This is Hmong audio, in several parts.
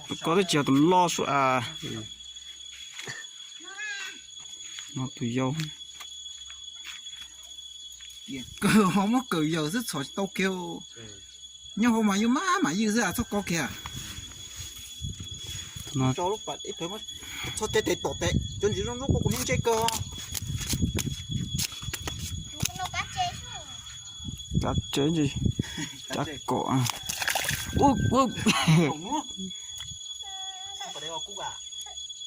Tus ko twb tsis yog tus loj sua a. No tus yau. Kawg ho muab kawm yawg xwb txhom tsis tau kiag. Nyob hauv mas yuav maj mam ywj xwb txhob kov kiag. Txhob tes tom tes cov ntsis zoo zoo kuv niag ntsej kawg. Kav tsev ntsis, kav kom.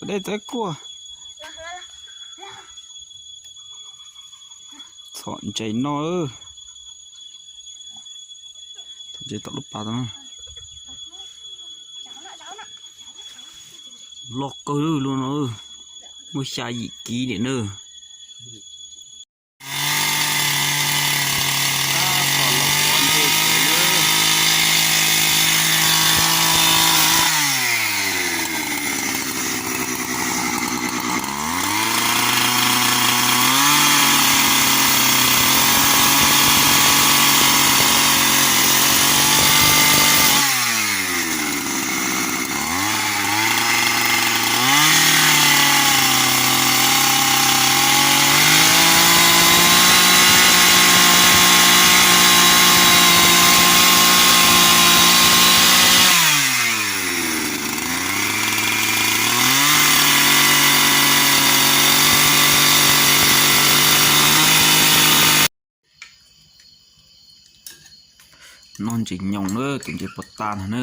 Dej txawb kuaj. Txhom ntses no. Txhom ntses tom lub pas tau. Loj kawg luaj no, muaj xya yim kiv niam na. Noj ntses nyoos na, tus ntses puas tas ntag na.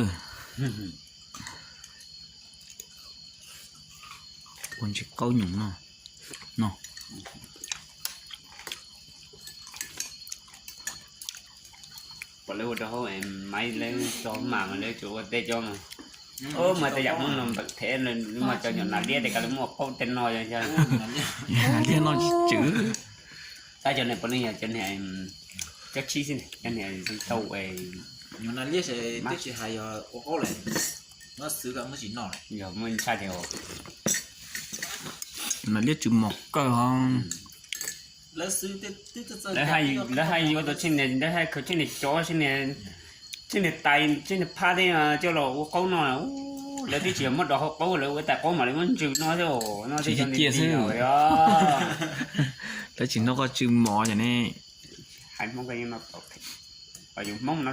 Ua ntses qaub nyoos no. No. Pom lawv ua rau hauv maiv lawv tso mas mas lawv tsuas ua tej cov mas. Ub, mas tej yam Hmoob no npawm thev mas cov nyuam nas liab tej kav lawv muab ua qaub tej no yog. Nas liab no tsis tswv. Tab cov niag puav leej yog cov niag cov tshib xwb, cov niag tau. Nyuam nas liab twb tsis hais yog ua qaub lawm, muab xwb muab tsis noj lawm. Yog muaj ntshai tias nas liab tswv mos kawg ho. Lawv hais yuav tau tsheej niag, lawv hais khaws tsheej niag cov, tsheej niag tais, tsheej niag phab tej coj los ua qaub no. Lawv twb tsis yog muab dov hauv qaub, lawv ua tais qaub mas lawv muab ntsws no thiab no thiab cov ciaj xwb. Lawv tsis noj koj tsw mos ces ne. Hais Hmoob, yus Hmoob no